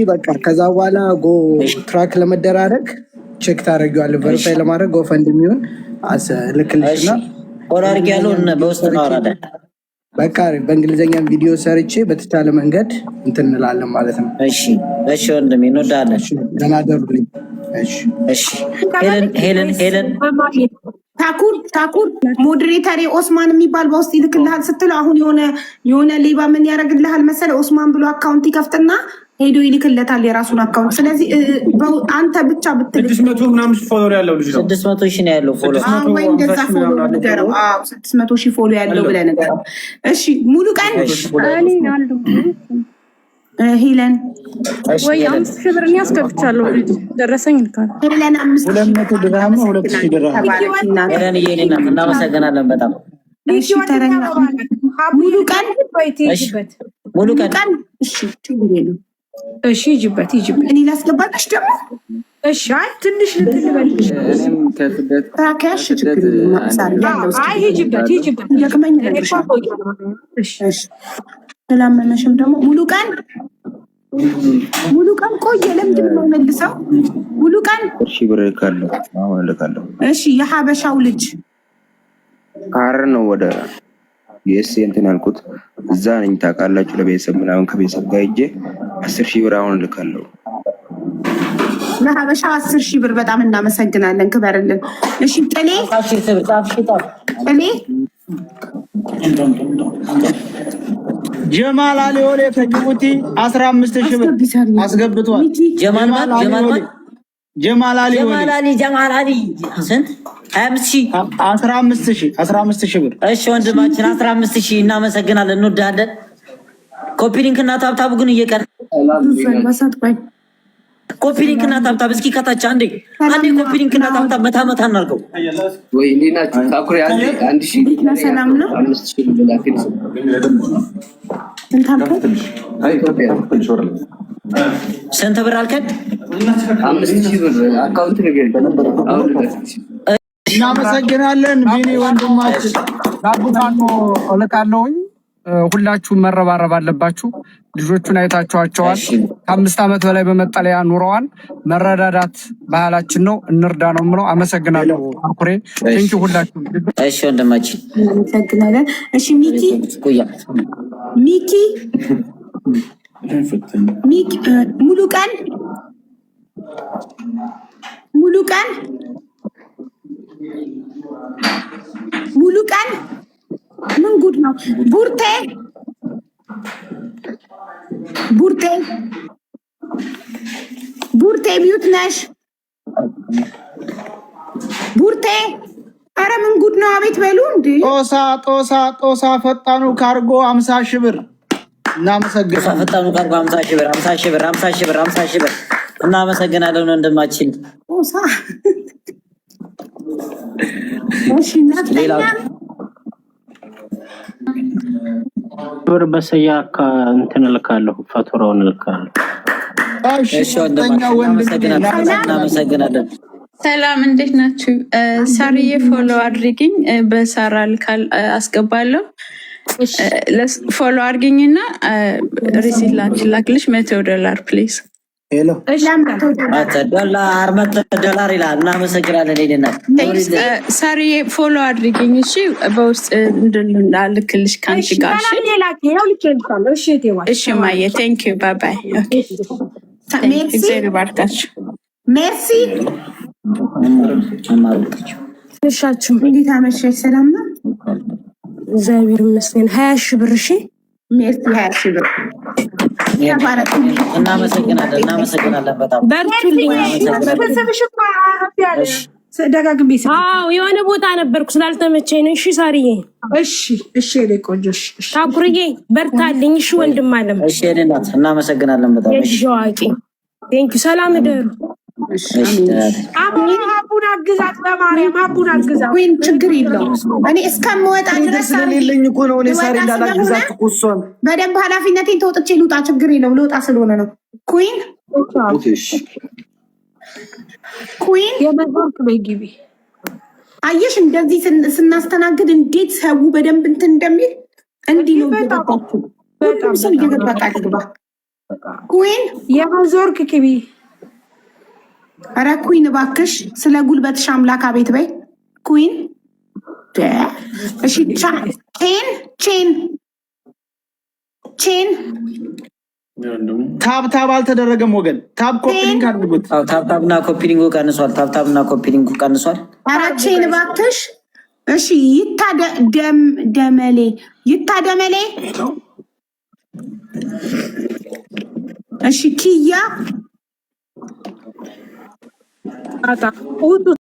በቃ ከዛ በኋላ go track ለመደራረግ check ታደርጊዋለህ። Verify ለማድረግ GoFundMe ውን ልክልሽና Follow አድርጌ ያለውን በውስጥ እናወራለን። በቃ በእንግሊዝኛም ቪዲዮ ሰርቼ በተቻለ መንገድ እንትን እንላለን ማለት ነው። እሺ እሺ፣ ወንድሜ እንወዳለን። ደህና ደሩልኝ። እሺ። እሺ፣ ሄለን ሄለን ሄለን። ታኩር ታኩር፣ moderator ኦስማን የሚባል በውስጥ ይልክልሃል ስትለው አሁን የሆነ ሌባ ምን ያደርግልሃል መሰለ? ኦስማን ብሎ account ይከፍትና ሄዶ ይልክለታል የራሱን account። ስለዚህ አንተ ብቻ ብትልክ 600 ምናምን follower ያለው ልጅ ነው። 600,000 ነው ያለው follow። ወይ እንደዛ follow ንገረው። 600,000 follow ያለው ብለህ ንገረው። እሺ፣ ሙሉ ቀን፣ ሄለን። ወይ 5,000 ብር እኔ አስገብቻለሁ። Already ደረሰኝ ልካል። ሄለን አምስት 200 ድርሃም ነው፣ 2000 ድርሃም። ሄለን የኔ እናት እናመሰግናለን በጣም። እሺ፣ ተረኛ ሙሉ ቀን። ሙሉ ቀን። እሺ፣ ችግር የለም። እሺ፣ ሂጂበት ሂጂበት። እኔ ላስገባልሽ ደግሞ። እሺ፣ አይ ትንሽ ልትል ልበልሽ። እኔም ከስደት ታካሽ ችግር የለም። ያለው አይ ሂጂበት ሂጂበት። ደክመኝ እነግርሻለሁ። እሺ፣ ስላመመሽም ደግሞ ሙሉ ቀን፣ ሙሉ ቀን ቆየ። ለምንድን ነው መልሰው? ሙሉ ቀን። እሺ፣ ብር እልካለሁ። አሁን እልካለሁ። እሺ፣ የሀበሻው ልጅ። ከሀረር ነው ወደ USA እንትን ያልኩት፣ እዛ ነኝ ታውቃላችሁ። ለቤተሰብ ምናምን ከቤተሰብ ጋር ሄጄ 10,000 ብር አሁን እልካለሁ። ለሀበሻው 10,000 ብር በጣም እናመሰግናለን። ክበርልን። እሺ፣ ጥሌ ጥሌ። ጀማል አሊ ወሌ ከጅቡቲ 15,000 ብር አስገብቷል። ጀማል ማን? ጀማል ማን? ጀማል አሊ ወሌ። ጀማል አሊ፣ ጀማል አሊ ስንት? 25,000? 15,000፣ 15,000 ብር። እሺ ወንድማችን፣ 15,000 እናመሰግናለን፣ እንወዳለን። Copy link እና tap tap ግን እየቀረ copy link እና tap tap እስኪ ከታች አንዴ አንዴ copy link እና tap tap መታ መታ እናድርገው። ወይ እንዴት ናችሁ? ታኩሪ 1,000 ሰላም ነው። 5,000 ብር ኢትዮጵያ። ስንት ብር አልከን? 5,000 ብር account ንገሪኝ። አሁን እናመሰግናለን ቢኒ ወንድማችን። ላቡፋኖ እልካለሁኝ። ሁላችሁም መረባረብ አለባችሁ። ልጆቹን አይታችኋቸዋል። ከ5 ዓመት በላይ በመጠለያ ኑረዋል። መረዳዳት ባህላችን ነው። እንርዳ ነው የምለው። አመሰግናለሁ። አኩሬ thank you ሁላችሁም። እሺ ወንድማችን። እናመሰግናለን። እሺ፣ ሚኪ። ቆያ። ሚኪ ሚኪ፣ ሙሉ ቀን፣ ሙሉ ቀን፣ ሙሉ ቀን፣ ምን ጉድ ነው? ቡርቴ ቡርቴ ቡርቴ፣ mute ነሽ ቡርቴ። አረ ምን ጉድ ነው? አቤት በሉ እንዴ! ጦሳ ጦሳ ጦሳ ፈጣኑ ካርጎ 50,000 ብር እናመሰግናለን። ፈጣኑ ካርጎ 50,000 ብር፣ 50,000 ብር፣ 50,000 ብር፣ 50,000 ብር እናመሰግናለን ወንድማችን። ጦሳ፣ እሺ፣ ነፍጠኛ። ብር በሰያ እንትን እልካለሁ፣ ፈቶራውን እልካለሁ። እሺ ወንድማችን፣ እናመሰግናለን። ሰላም፣ እንዴት ናችሁ? ሳርዬ follow አድርጊኝ፣ በሳራ ልካል አስገባለሁ። Follow አድርጊኝና receipt ላንቺ ላክልሽ፣ $100 please። ዶላር፣ $100 ይላል። እናመሰግናለን። ሄደና ሳርዬ follow አድርጊኝ እሺ፣ በውስጥ እንድልክልሽ ከአንቺ ጋር። እሺ ማየ፣ thank you, bye bye። እግዚአብሔር ይባርካችሁ። ሜርሲ። እሻችሁ። እንዴት አመሸሽ? ሰላም ነው? እግዚአብሔር ይመስገን። 20,000 ብር እሺ። ሜርሲ 20,000 ብር። እናመሰግናለን፣ እናመሰግናለን በጣም። በርቱልኝ። ደጋግሜ አዎ፣ የሆነ ቦታ ነበርኩ ስላልተመቸኝ ነው። እሺ ሳርዬ። እሺ እሺ፣ የኔ ቆንጆ እሺ። ታኩርዬ በርታልኝ። እሺ ወንድም አለም። እሺ የኔ እናት፣ እናመሰግናለን በጣም። እሺ። የልጅ አዋቂ፣ thank you። ሰላም እደሩ። አቡን አግዛት፣ በማርያም አቡን አግዛት። ወይም ችግር የለውም። እኔ እስከምወጣ ድረስ ስለሌለኝ እኮ ነው። እኔ ሳሪ እንዳላግዛት እኮ እሷን በደንብ ኃላፊነቴን ተወጥቼ ልውጣ። ችግር የለውም። ልወጣ ስለሆነ ነው። ኩዊን ኩዊን። የመዞርክ በይ ግቢ። አየሽ፣ እንደዚህ ስናስተናግድ እንዴት ሰው በደንብ እንትን እንደሚል እንዲህ ነው። እየገባችሁ ሁሉም ሰው እየገባ ቃል ግባ። ኩዊን የመዞርክ ግቢ። ኧረ ኩዊን እባክሽ ስለ ጉልበትሽ አምላክ አቤት በይ ኩዊን። እሺ ቼን ቼን ቼን። Tap tap አልተደረገም ወገን። Tap copy link አድርጉት። Tap tap እና copy link ኡ ቀንሷል። Tap tap እና copy link ኡ ቀንሷል። ኧረ ቼን እባክሽ። እሺ ይታ ደመሌ፣ ይታ ደመሌ። እሺ ኪያ። ውጡ።